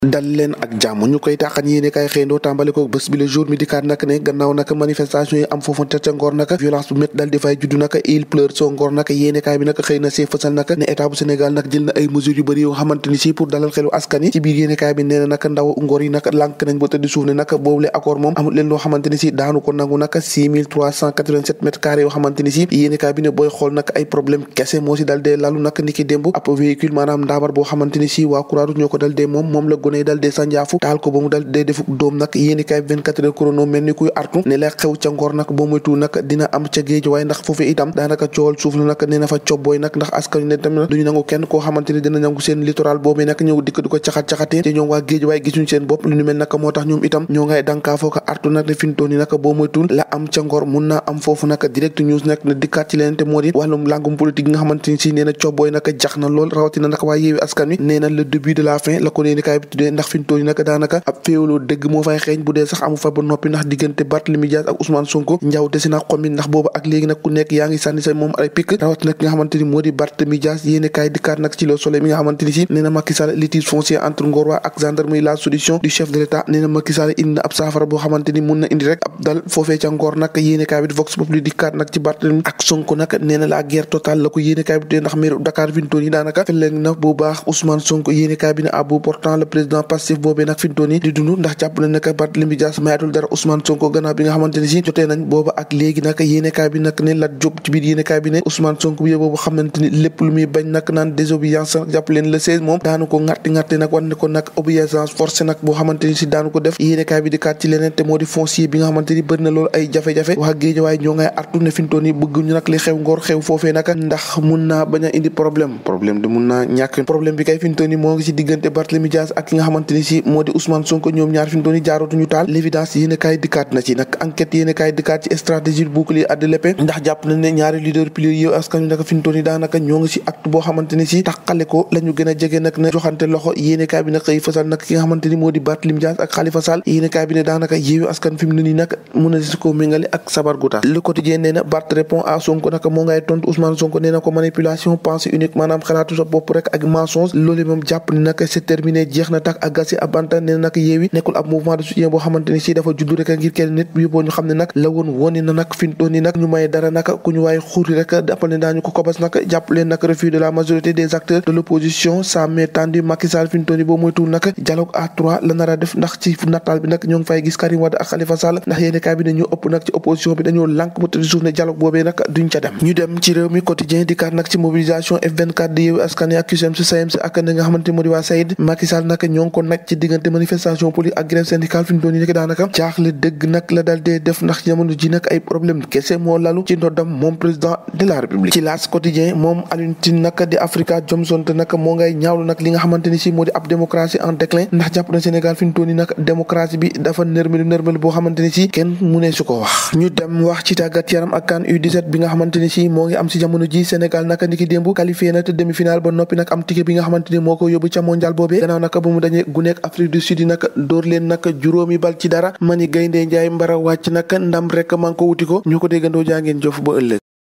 dal leen ak jàmm ñu koy tàqan yéene kay xëyndoo tàmbale ko bés bi le jour mi dikkaat nag ne gannaaw nag manifestation yi am foofu ca Ngor nag violence bu métti dal di fay juddu nag il pleure so Ngor nag yéene kaay bi nag xëy na see fësal nag ne état bu Sénégal nag jël na ay mesures yu bëri yoo xamante ni si pour dalal xelu askan yi ci biir yéene kaay bi nee na nag ndaw Ngor yi nag lànk nañ ba tëdd suuf ne nag boobule accord moom amul leen loo xamante ni si daanu ko nangu nag 6387 mètres carrés yoo xamante ni si yéene kaay bi ne booy xool nag ay problème kese moo si dal dee lalu nag ni ki démb ab véhicule maanaam ndaabar boo xamante ni si waa Croix-Rouge ñoo ko dal dee moom la gone yi dal dee sanjaafu taal ko ba mu dal dee defuk doom nag yéeni kaay 24 heures chrono mel ni kuy artu ne la xew ca Ngor nag boo moytu nag dina am ca géej waaye ndax foofu itam daanaka coowal suuf la nag nee na fa cobbooy nag ndax askan ne tamit duñu nangu kenn koo xamante ni dina nangu seen littoral boobee nag ñëw dikk di ko caxat-caxatee te ñoom waa géej waaye gisuñu seen bopp lu ñu mel nag moo tax ñoom itam ñoo ngay dankaafoo ko artu nag ne fintoon yi nag boo moytul la am ca Ngor mun naa am foofu nag direct news nag ne dikkaat ci leneen te moo di wàllum langum politique nga xamante ni si nee na cobbooy nag jax na lool rawatina nag waa Yewwi Askan Wi nee na le début de la fin la ko yéeni kaay bi tuddee ndax fintoon yi nag daanaka ab féewaloo dëgg moo fay xeeñ bu dee sax amu fa ba noppi ndax diggante Barthélémy Dias ak Ousmane Sonko njaw desi na xomit ndax boobu ak léegi nag ku nekk yaa ngi sànni sa moom ay pikk rawat nag ki nga xamante ni moo di Barthélémy Dias yéene kaay dikkaat nag ci Le Soleil mi nga xamante ni si nee na Macky Sall litige foncier entre Ngor waa ak gendarmerie la solution du chef de l'État nee na Macky Sall indi na ab saafara boo xamante ni mun na indi rek ab dal foofee ca Ngor nag yéene kaay bi di Vox Populi dikkaat nag ci Barthélémy ak Sonko nag nee na la guerre totale la ko yéene kaay bi tuddee ndax maire Dakar fintoon yi daanaka felleeg na bu baax Ousmane Sonko yéene kaay bi ne à bout portant le président Pastef boobee nag fintoon yi di dund ndax jàpp na nag Barthélémy Dias mayatul dara Ousmane Sonko gannaaw bi nga xamante ni si jotee nañ booba ak léegi nag yéenekaay bi nag ne Lat Diop ci biir yéenekaay bi ne Ousmane Sonko bi boobu xamante ni lépp lu muy bañ nag naan désobéissance nag jàpp leen le 16 moom daanu ko ŋatti nag wan ne ko nag obéissance forcée nag boo xamante ni si daanu ko def yéenekaay bi di kaat ci leneen te moo di foncier bi nga xamante ni bëri na loolu ay jafe-jafe wax géej waaye ñoo ngay artu ne fintoon yi bëgguñu nag li xew Ngor xew foofee nag ndax mun naa bañ a indi problème de mun naa ñàkk problème bi kay fintoon yi moo ngi si diggante Barthélémy Dias ak ki nga xamante ni si moo di Ousmane Sonko ñoom ñaar fintoon yi jaarootuñu taal l'évidence yéenekaay dikkaat na ci nag enquête yéene kaay dikkaat ci stratégie bouclier à de l'épée ndax jàpp nañ ne ñaari leader piliers Yewwi Askan Wi nag fintoon yi daanaka ñoo ngi si acte boo xamante ni si taqale ko la ñu gën a jege nag ne joxante loxo yéene kaay bi nag xëy fësal nag ki nga xamante ni moo di Barthélémy Dias ak Khalifa Sall yéene kaay bi ne daanaka Yewwi Askan fi mu ne nii nag mën a si ko méngale ak sabar gu tas Le Quotidien nee na Barth répond à Sonko nag moo ngay tontu Ousmane Sonko nee na ko manipulation pensée unique maanaam xalaatu sa bopp rek ak mensonge loolu moom jàpp ni nag c'est terminé jeex na tak ak gasi abanta nee na nag Yewwi nekkul ab mouvement de soutien boo xamante ni si dafa juddu rek ngir kenn nit yóbboo ñu xam ne nag la woon woni na nag fintoon ni nag ñu may dara nag ku ñu waaye xuuti rek dappal ne daañu ko kobas nag jàpp leen nag refus de la majorité des acteurs de l'opposition ça m'est tendu Macky Sall fintoon yi boo moytuwul nag dialogue à 3 la nar a def ndax ci nataal bi nag ñoo ngi fay gis Karim Wade ak Khalifa Sall ndax yéene kaay bi ne ñu ëpp nag ci opposition bi dañoo lànk mu tëdd suuf ne dialogue boobee nag duñ ca dem ñu dem ci réew mi quotidien di kaat nag ci mobilisation F24 di Yewwi Askan Wi ak CUSEMS SAEMS ak nga xamante moo di waa Saïd Macky Sall nag ñoo ngi ko nag ci diggante manifestation politique ak grève syndicale fintoon yi nekk daanaka jaaxle dëgg nag la dal dee def ndax jamono ji nag ay problème kese moo lalu ci ndoddam moom président de la république ci laas quotidien moom Alioune Tine nag di Africa Johnson te nag moo ngay ñaawlu nag li nga xamante ni si moo di ab démocratie en déclin ndax jàpp na Sénégal fi mu toll nii nag démocratie bi dafa nërmelu boo xamante ni si kenn mu ne su ko wax ñu dem wax ci tàggat yaram ak CAN U17 bi nga xamante ni si moo ngi am si jamono ji Sénégal nag ni ki démb qualifié na te demi-finale ba noppi nag am ticket bi nga xamante ni moo ko yóbbu ca mondial boobee gannaaw nag ba mu dañee gu nekk Afrique du Sud yi nag dóor leen nag juróomi bal ci dara mani gaynde njaay mbara wàcc nag ndam rek man ko wuti ko ñu ko déggandoo jaa ngeen jëf ba ëllëg